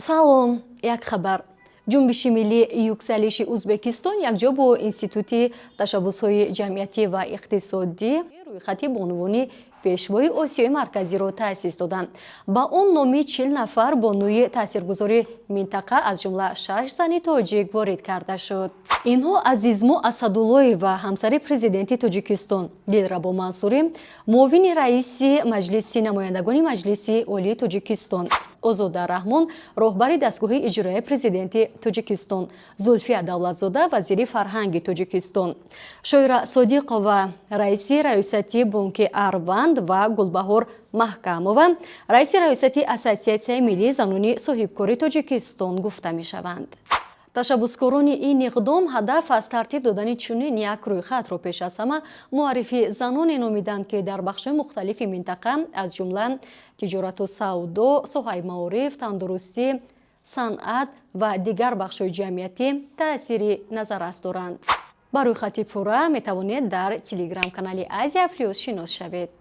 Салом, як хабар. Ҷунбиши миллии Юксалиши Узбекистон якҷо бо Институти ташаббусҳои ҷамъиятӣ ва иқтисодӣ рӯйхати бонувони пешвои Осиёи Марказиро таъсис доданд. Ба он номи 40 нафар бонуи таъсиргузори минтақа, аз ҷумла шаш зани тоҷик, ворид карда шуд. Инҳо Азизмо Асадуллоева, ҳамсари Президенти Тоҷикистон, Дилрабо Мансурӣ, муовини раиси Маҷлиси намояндагони Маҷлиси Олии Тоҷикистон, Озода Раҳмон, роҳбари дастгоҳи иҷроияи Президенти Тоҷикистон, Зулфия Давлатзода, вазири фарҳанги Тоҷикистон, Шоира Содиқова, раиси раёсати бонки Арванд, ва Гулбаҳор Маҳкамова, раиси раёсати Ассотсиатсияи миллии занони соҳибкори Тоҷикистон гуфта мешаванд. Ташаббускорони ин иқдом ҳадаф аз тартиб додани чунин як рӯйхатро пеш аз ҳама муаррифии заноне номиданд, ки дар бахшҳои мухталифи минтақа, аз ҷумла тиҷорату савдо, соҳаи маориф, тандурустӣ, санъат ва дигар бахшҳои ҷамъиятӣ таъсири назаррас доранд. Ба рӯйхати пурра метавонед дар телеграм-канали Азия Плюс шинос шавед.